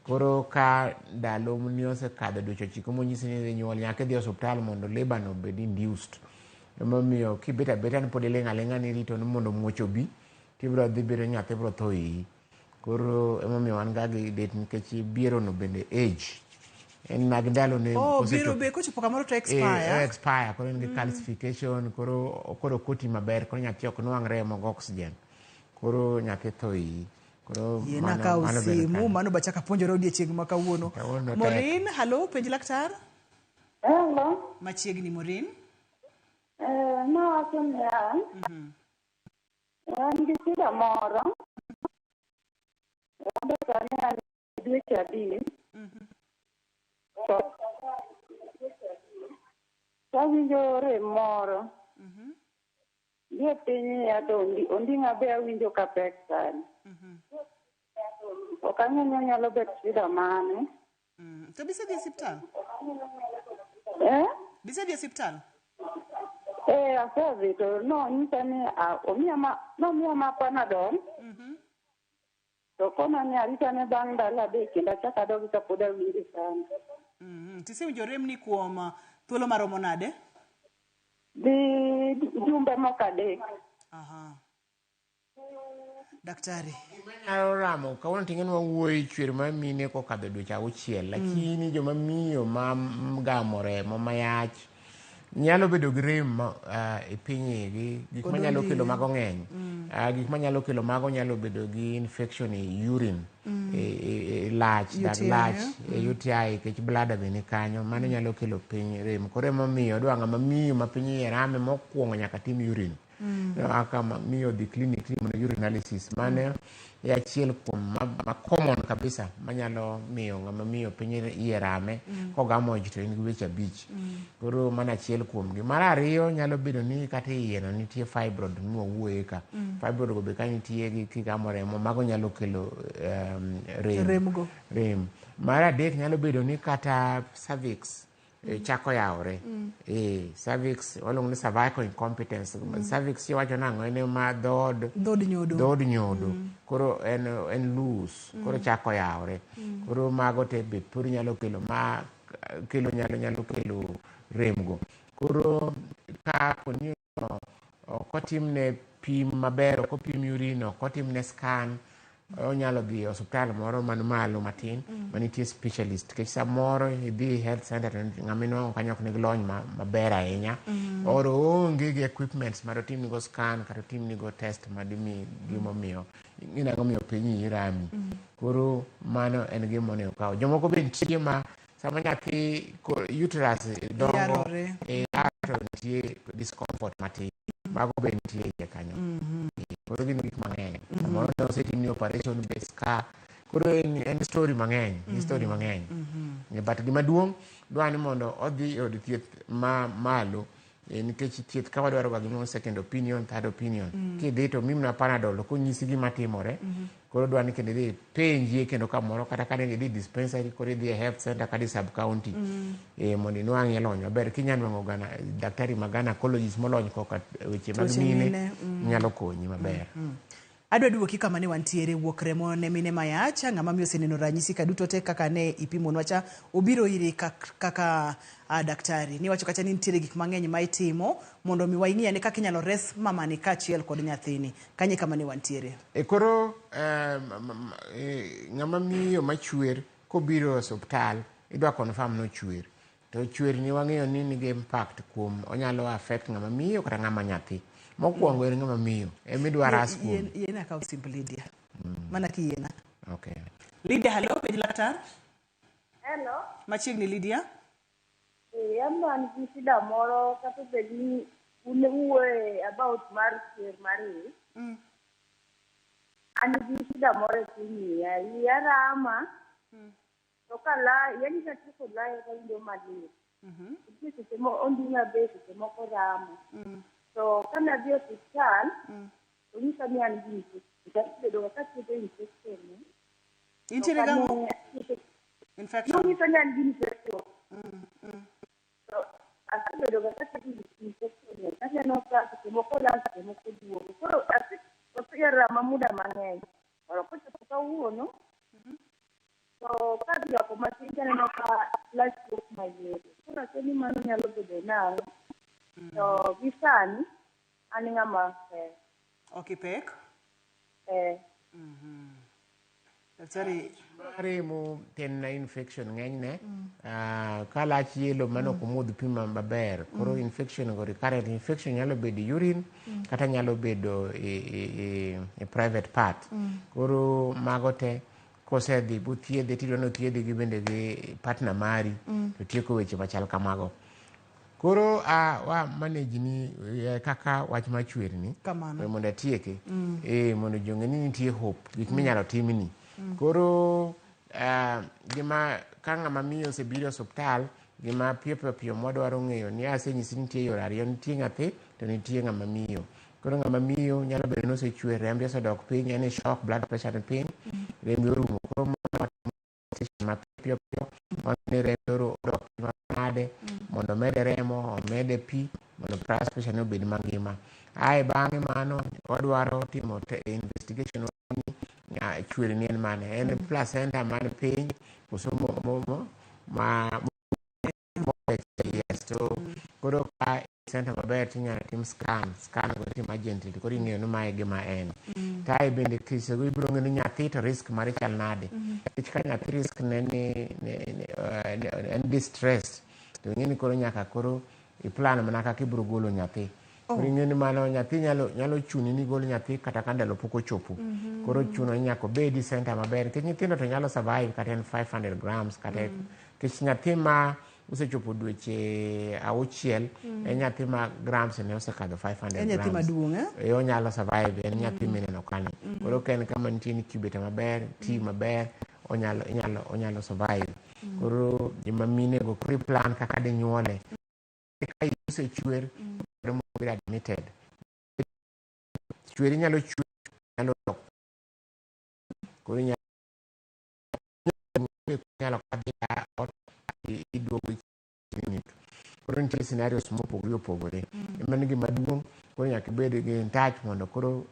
Koro ka ndalo ni osekadho dweche 9 monyisi ni idhi nyuol, nyaka idhi e osuptal mondo labour no obed induced. Emomiyo kibet abeta ni pod iling' aling'a ni irito ni mondo muoch obi, tibiro dhi bedo ni nyathi biro tho iyi. Koro emomiyo wan ga gi date nikech biero no bende age. En mag ndalo ne biero be kochopo kamoro to expire. Expire, koro en gi calcification, koro ok oti maber, koro nyathi ok nwang' remo gi oxygen. Koro nyathi tho iyi. Koro Yiena kawo simu, mano bachaka puonjore odiechieng' ma kawuono. Kawuono tek. Maureen, halo, penj laktar? Hello. Machiegni Maureen. Nawacho niya, an gi shida moro. Wadwa sani an gi dweche 5. To awinjo rem moro. Gie piny iya to onding'a be awinjo ka pek sani. Ok ang'e ni onyalo bet shida mane. To bisedhi e osiptal? Eh? Bisedhi e osiptal? Asedhi to nonyisa ni nomiya ma Panadol. To kona ni aritane bang' ndalo 3 kendo achak adogi kapod awinjo sana. Tisewinjo rem ni kuom thuolo maromo nade? Dhi jumbe moko 3. Aha. Daktari. Nyalo ramo kawuono ting'e ni wawuoyo e chwer mar mine kokadho dweche 6, lakini joma miyo ma gamo remo mayach nyalo bedo gi rem e piny igi, gik manyalo kelo mago ng'eny. Gik manyalo kelo mago nyalo bedo gi infection e urine, e lach, dag lach, e UTI, nikech bladder be ni kanyo, mano nyalo kelo piny rem. Koro emomiyo idwa ng'ama miyo ma piny iye rame mokwongo nyaka tim urine. Kaka miyo dhi clinic timo urine analysis, mano e achiel kuom ma common kabisa manyalo miyo ng'ama miyo piny iye rame kogamo ich to en gi weche 5. Koro mano achiel kuomgi. Mar ariyo nyalo bedo ni kata e iye no nitie fibroid mwawuoye ka. Fibroid go be ka nitie gi kigamo remo mago nyalo kelo rem. Remgo. Rem. Mar adek nyalo bedo ni kata cervix chako yawore. Cervix waluongo ni cervical incompetence. Cervix iwacho nang'o? En ma dhood nyodo. Dhood nyodo. Koro en loose. Koro chako yawore. Koro mago te be pod nyalo kelo ma kelo nyalo kelo remgo. Koro ka poni ok otimne pim maber, ok opim urine, ok otimne scan, onyalo dhi e osiptal moro man malo matin manitie specialist, nikech samoro idhi health center to ng'ama inwang'o kanyo ok nigi lony maber ahinya, or oonge gi equipments mar otimnigo scan kata otimnigo test madimi gimomiyo ing'e nang'o miyo piny iyi rami. Koro mano en gima onego kaw. Jomoko be nitie ma sama nyathi uterus dongo to nitie discomfort matin, mago be nitie iye kanyo. Koro gin gik mang'eny. Samoro ne osetimni operation be scar. Koro en story mang'eny, en story mang'eny. But gima duong' dwa ni mondo odhi e od thieth ma malo, nikech thieth ka wadwaro ga gimoro second opinion, third opinion. Kidhi to mimna Panadol konyisi gima timore. Koro dwa ni kendo idhi penjie kendo kamoro, kata ka idhi dispensary, koro idhi e health center kata sub county. Mondo inwang'ie lony maber. Kinya nwang'o daktari ma gynecologist molony koka weche mag mine, nyalo konyi maber. Adwa duoki kama ne wantiere wuok remo ne mine mayach, ng'ama miyo oseneno ranyisi ka duto te kaka ne ipimonwa cha, obiro iri kaka daktari. Niwacho kacha ni nitiere gik mang'eny ma itimo mondo mi wang'i ane kaka inyalo res mamani kaachiel kod nyathini. Kanye kama ne wantiere? Koro ng'ama miyo machwer kobiro e osiptal idwa confirm ni ochwer. To chwer ni wang'eyo ni nigi impact kuom onyalo affect ng'ama miyo kata ng'ama nyathi. Mokwongo en ng'ama miyo ema idwa ras kuom. Yiena akaw simb Lydia. Mana kiyiena. Okay. Lydia, hello, penj laktar. Hello. Machiegni Lydia. An an gi shida moro kata bed ni un wuoye about mar chwer mar ich. An gi shida moro e piny iya. Iya rama. To kala, yani katieko layo tawinjo malit. Nitie seche mo onding'a be seche moko rama. To kane adhi e osiptal, to onyisa ni an gi infection. Asebedo ga kathiedho infection ni. Intiere gang'o? Infection. Nonyisa ni an gi infection. To asebedo ga kathiedho infection ni. Aneno ka seche moko lal, seche moko duogo. Koro oserama muda mang'eny. Koro kochopo kawuono, to kadhi oko matin taneno ka lach wuok mayere. Koro akia ni mano nyalo bedo nang'o. To gi sani, an ng'ama pek. Ok ipek? Daktari, Remo en na infection ng'enyne. Ka lach yelo mano ok omodh pi maber. Koro infection go recurrent infection nyalo bedo e urine, kata nyalo bedo e private part. Koro mago te Kosedhi bothiedhe tidwa ni othiedhe gi bende gi partner mari to tieko weche machal kamago. Koro wa manage ni kaka wach mar chwer ni Kamano. Mondo atieke. Mondo ji ong'e ni nitie hope, gik minyalo timni. Koro gima ka ng'ama miyo osebiro e osuptal, gima piyo piyo piyo mwadwaro ng'eyo ni asenyisi ni nitie yore ariyo, nitie nyathi to nitie ng'ama miyo. Koro ng'ama miyo nyalo bedo ni osechwer, rembe osedok piny, en e shock, blood pressure ni piny, rembe orumo. Koro mano watimo ma piyo piyo, wang'e ni rembe odok piny manade, mondo omede remo, omede pi, mondo blood pressure ne obed mangima. Ae bang'e mano, wadwaro timo investigation ni chwer ni en mane, en placenta man piny, koso mo, ma yes, to koro ka center maber tinyalo tim scan, scan go itimo urgently, to koro ing'eyo ni mae gima en. Kae bende kisego ibiro ng'eyo ni nyathi to risk mare chal nade. Nikech ka nyathi risk ne ni en distressed, to ing'e ni koro nyaka koro iplan mana kaka ibiro golo nyathi. Koro ing'e ni mano nyathi nyalo chuni ni igol nyathi kata ka ndalo pok ochopo. Koro chuno ni nyaka obed e center maber, nikech nyithindo to nyalo survive kata en 500 grams kata nikech nyathi ma osechopo dweche 6 en nyathi ma grams ne osekadho 500 En nyathi grams. maduong', eh? Onyalo survive, en nyathi mineno kanyo. Koro ka en kama nitie incubator maber, tea maber, onyalo survive. Koro joma mine go koro plan kaka dinyuole. Ka osechwer, koro mondo obed admitted. Chwer inyalo chwer, nyalo dok. Koro inyalo kadhi ot, iduogo clinic. Koro nitie scenarios mopogore opogore. Mano gima duong', koro nyaka ibed gi in touch mondo koro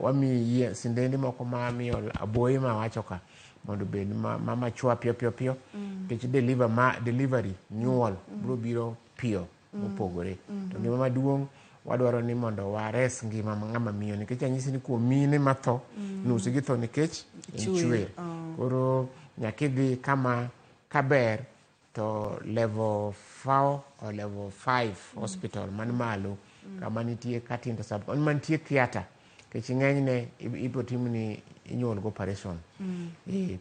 wamiyi yie sindende moko ma miyo aboyi ma wacho ka mondo obed ma machwa piyo piyo piyo. Nikech deliver ma delivery nyuol biro biro piyo mopogore. To gima maduong' wadwaro ni mondo wares ngima ng'ama miyo nikech anyisi ni kuom mine matho nus gi tho nikech en Chwer. chwer. Koro nyaka idhi kama kaber to level 4 or level 5 hospital man malo kama nitie katindo sub mantie theatre nikech ng'enyne ibiro timni inyuol go operation.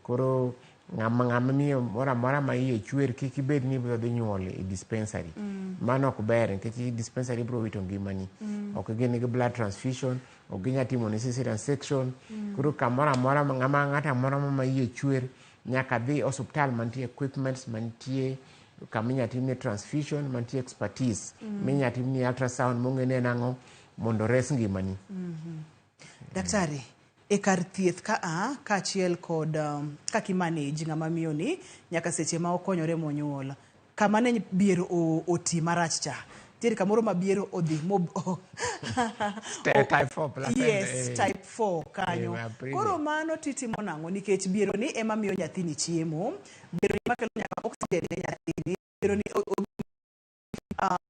Koro ng'ama miyo moro amora ma iye chwer kik ibed ni ibiro dhi nyuol e dispensary. Mano ok ber nikech i dispensary ibiro wito ngimani. Ok gin gi blood transfusion, ok ginyal timo ni cesarean section. Koro kamoro amora ng'ama ng'ato amora ma iye chwer nyaka dhi osuptal mantie equipments mantie kama inyalo timne transfusion mantie expertise minyalo timni ultrasound mong'e ni en ang'o mondo res ngimani. Daktari, e kar thieth ka a kaachiel kod kaka imanage ng'ama miyo ni nyaka seche ma okonyore monyuol kama ne biero oti marach cha nitiere kamoro ma biero odhi mo Type 4 placenta. Yes, type 4 kanyo. Ma Koro mano titimo nang'o nikech biero ni ema miyo nyathini chiemo, biero ni ema kelo nyaka oxygen ne nyathini, biero ni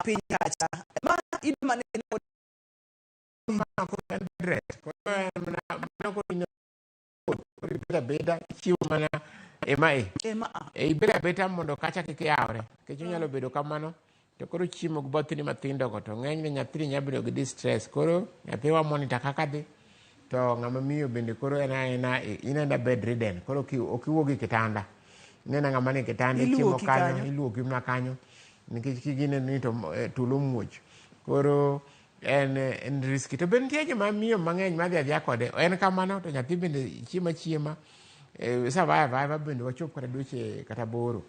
piny kacha ma idwa mana Ma koro en bed rest. Koro en mana koro koro ibed abeda ichiwo mana ema e. Ema a. Ibed abeda mondo kacha kik yawre. Nikech onyalo bedo kamano to koro chiemo gi bothni mathindo go to ng'enyne nyathini nyalo bedo gi distress. Koro nyathi wa monitor kaka dhi to ng'ama miyo bende koro en aena ineno bed ridden. Koro ok iwuog e kitanda. Ineno ng'ama ni e kitanda ichiemo Iluoki kanyo, kanyo. iluoki mana kanyo. Nikech kigineno ni to tulo muoch. Koro en risky. To be nitie joma miyo mang'eny madhi adhiya kode. En kamano to nyathi bende chiemo achiema. Survive survive bende wachop kata dweche kata 8.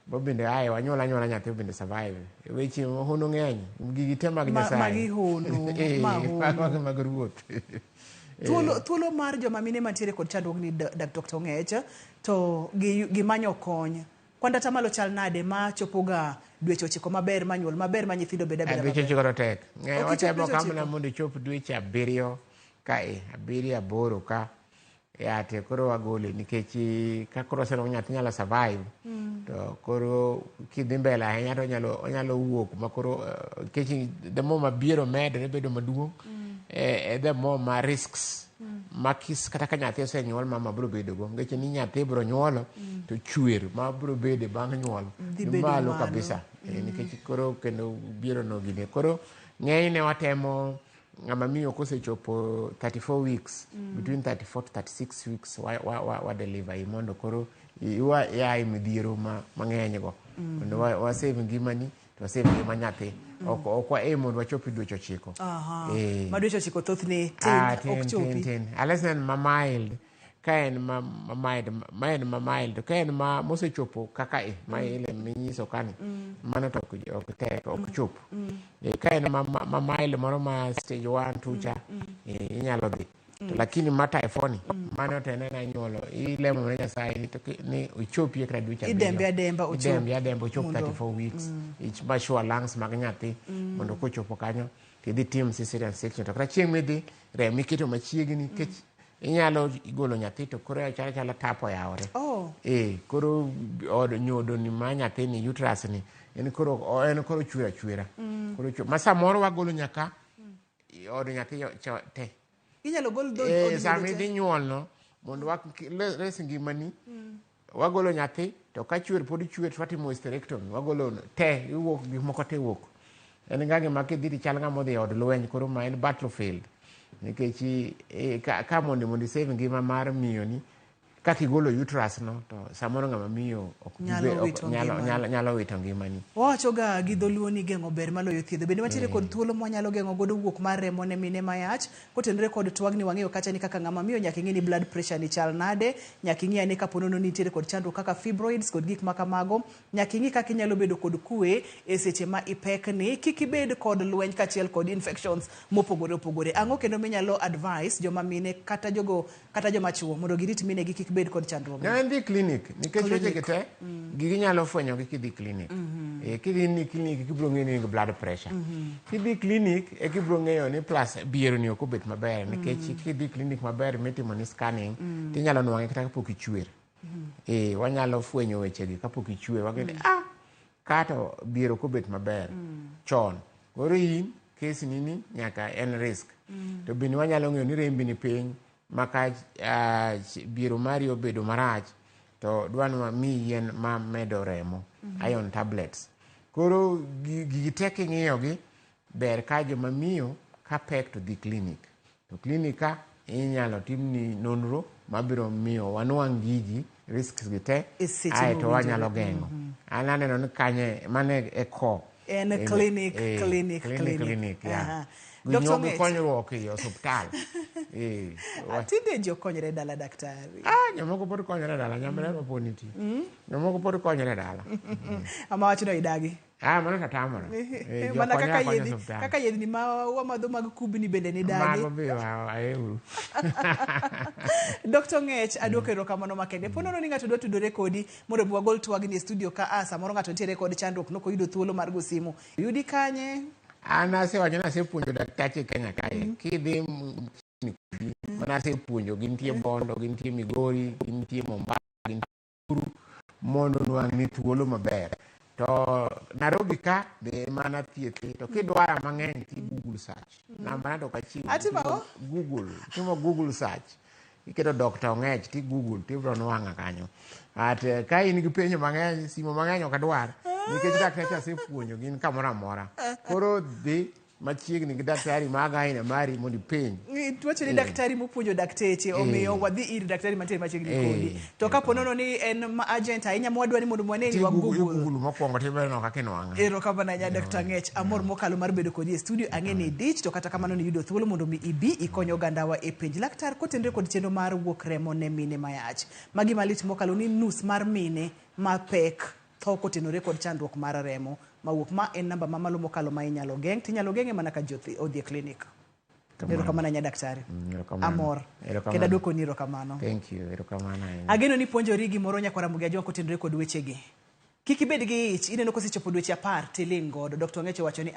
Bo bende ae wanyuol anyuola nyathi bende survive. Weche hono ng'eny. Gigi te mag Nyasaye. Magi hono, ma hono. Mag ruoth. Thuolo mar joma mine mantiere kod chandruogni Dr. Ong'ech to gimanyo kony. Kwan atamalo chal nade ma chopoga dweche 9 maber ma nyuol maber ma nyithindo bed abeda Dweche maber? 9 to tek. Ok ichop Watemo dweche kamna 9. mondo ichop dweche 7 kae, 7 8 ka. Ya te koro wagole nikech ka koro oseneno nyathi nyalo survive. To koro kidhi mbele ahinya to onyalo wuok ma koro nikech the more ma biero medore bedo maduong', the more ma risks ma kis kata ka nyathi osenyuol mama biro bedo go nikech ni nyathi biro nyuolo to chwer ma biro bede bang' nyuol Dhi ni bedo malo malo. kabisa. Nikech koro kendo biero no gine koro ng'enyne watemo ng'ama miyo kosechopo 34 weeks, between 34 to 36 weeks wa deliver i mondo koro iwa ya e midhiero mang'eny go mondo wa save ngimani to wa save ngima nyathi. Ok wa aim mondo wachop e dweche 9. Ma dweche 9 thothne tin, ok chopi. Tin. Unless en ma mild, ka en ma mild, ma en ma mild, ka en ma mosechopo kaka e ma ile minyiso kani, mano to ok tek, ok chop. Ka en ma mild moro ma stage 1 2 cha, inyalo dhi. To lakini ma type 4 ni, mano to en anyuolo, ilemo ne Nyasaye ni to ni ochopie kata dweche 7. Idembe ademba ochop. Idembe ademba ochop 34 weeks. Ich ma sure lungs mag nyathi, mondo kochopo kanyo tidhi tim cesarean section. To kata chieng' midhi, remo iketo machiegni, nikech inyalo golo nyathi to koro chalo chala tap oyawore. Koro od nyodo ni ma nyathi ni, uterus ni, en koro chwer achwera. Koro chwer. Ma samoro wagolo nyaka od nyathi te. Inyalo gol dho od sama nyodo te? idhi nyuol no, mondo res ngimani, wagolo nyathi, to ka chwer pod chwer to watimo hysterectomy, wagolo te, iwuok gik moko te wuok. En ga gima kidhi to chal ng'ama odhi e od lweny, koro ma en battlefield. Nikech ka mondo isave ngima mar miyo ni, kaka igolo uterus no, to samoro ng'ama miyo ok Nyalo wito ngimani. nyalo wito ngimani. Wawacho ga gi dholuo ni geng'o ber maloyo thiedho. Bende wantiere kod thuolo mwanyalo geng'o godo wuok mar remo ne mine mayach. Kotenore kod twagni wang'eyo kacha ni kaka ng'ama miyo nyaka ing'e ni blood pressure ni chal nade, nyaka ing'e ane kapo nono ni nitiere kod chandruok kaka fibroids kod gik ma kamago, nyaka ing'i kaka inyalo bedo kod kwe e seche ma ipekni, kik ibed kod lweny kaachiel kod infections mopogore opogore. Ang'o kendo minyalo advise joma mine kata jogo kata joma chuo mondo girit minegi kik bed kod chandruok? Ne en dhi clinic, nikech Clinic. weche gi te, gigi nyalo fwenyo gi kidhi clinic. Kidhi ni clinic kibiro ng'eyo ni in gi blood pressure. Kidhi clinic e kibiro ng'eyo ni plus biero ni ok obet maber, nikech kidhi clinic maber mitimo ni scanning, tinyalo nwang'e kata kapok ichwer. Wanyalo fwenyo weche gi kapok ichwer, wang'eyo ni, kato biero ok obet maber chon. Koro in case ni nyaka en risk. To bende wanyalo ng'eyo ni rembi ni piny, ma ka biero mari obedo marach, to dwa ni wamiyi yien ma medo remo, iron tablets. Koro gigi te king'iyogi, ber ka joma miyo ka pek to dhi clinic. To clinic ka inyalo timni nonro mabiro miyo wanwang' gigi, risks gi te, E seche aeto mowinjore. wanyalo geng'o. An aneno ni kanye, mano e ko. En clinic, clinic, Clinic, clinic. clinic, yeah. Dr. Gi Ng'ech. konyruok e osuptal. Tinde ji okonyore e dala daktari. Jomoko pod konyore e dala, nyamrerwa pod nitie. Jomoko pod konyore e dala. Ama wachno idagi. Mano to tamora. Ji Mana okonyre kaka akonya yedhi, osuptal. kaka yedhni ma wamadho mag kubni bende ni dagi. Mago be aeuru. Dr. Ng'ech, aduoko erokamano makende. Po nono ni ng'ato dwa tudore kodi mondo mi wagol twagni e studio ka, samoro ng'ato nitiere kod chandruok nok oyudo thuolo mar go simu. Yudi kanye? An asewacho ni asepuonjo daktache Kenya kae. Kidhi mana asepuonjo, gintie Bondo, gintie Migori, gintie Mombasa, gintie Nakuru, mondo nwang' ni thuolo maber. To Nairobi ka be mana thiethe, to kidwara mang'eny ti Google search. Namba na to ok achiw. Atimo ang'o? Google, timo Google search. Iketo Dr. Ong'ech ti Google tibiro nwang'a kanyo. At ka in gi penjo mang'eny, simo mang'eny ok adwar, nikech dakteche asepuonjo gin kamoro amora. Koro dhi machiegni gi daktari ma gynae mari mondo ipenj. Tuoche ni daktari mopuonjo dakteche, omiyo wadhi ir daktari mantiere machiegni kodi. To kapo nono ni en ma urgent ahinya mwadwa ni mondo mwaneni Ti wa Google, Google. Google mokwongo tibiro kaka inwang'a. Erokamano ahinya Dr. Ng'ech, amor mokalo mar bedo kodi e studio. Ang'e ni idich, to kata kamano niyudo thuolo mondo mi ibi ikony ogandawa e penj. Laktar, kotenore kod chenro mar wuok remo ne mine mayach, magi malich mokalo ni nus mar mine mapek tho kotenore kod chandruok mar remo mawuok. Ma en namba mamalo mokalo ma inyalo geng', tinyalo geng'e mana ka ji odhi e klinik. Erokamano ahinya daktari. Erokamano. Amor. Erokamano. Kendo aduokoni erokamano. Thank you, erokamano ahinya. Ageno ni puonjori gimoro nyakwar Ramogi Ajwang' kotenore kod wechegi. Kik ibed gi ich, ineno kosechopo dweche 10 tiling' godo. Dr. Ong'ech owacho ni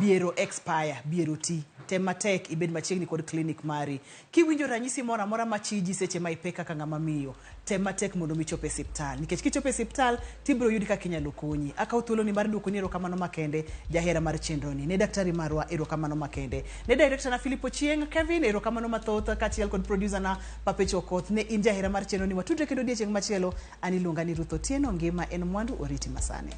biero expire, biero ti. Tem matek ibed machiegni kod klinik mari. Kiwinjo ranyisi moro amora machiji seche ma ipek kaka ng'ama miyo, tem matek mondo mi ichop e siptal. Nikech kichopo e siptal, tibiro yudi kaka inyalo konyi. Akawo thuoloni mar duokoni erokamano makende, jahera mar chenroni. Ne daktari marwa, erokamano makende. Ne director na Philip Ochieng', Kevin, erokamano mathoth, kaachiel kod producer na Papecho Okoth. Ne in jahera mar chenroni, watudre kendo odiechieng' machielo. An iluonga ni Ruth Otieno, ngima en mwandu, oriti masani.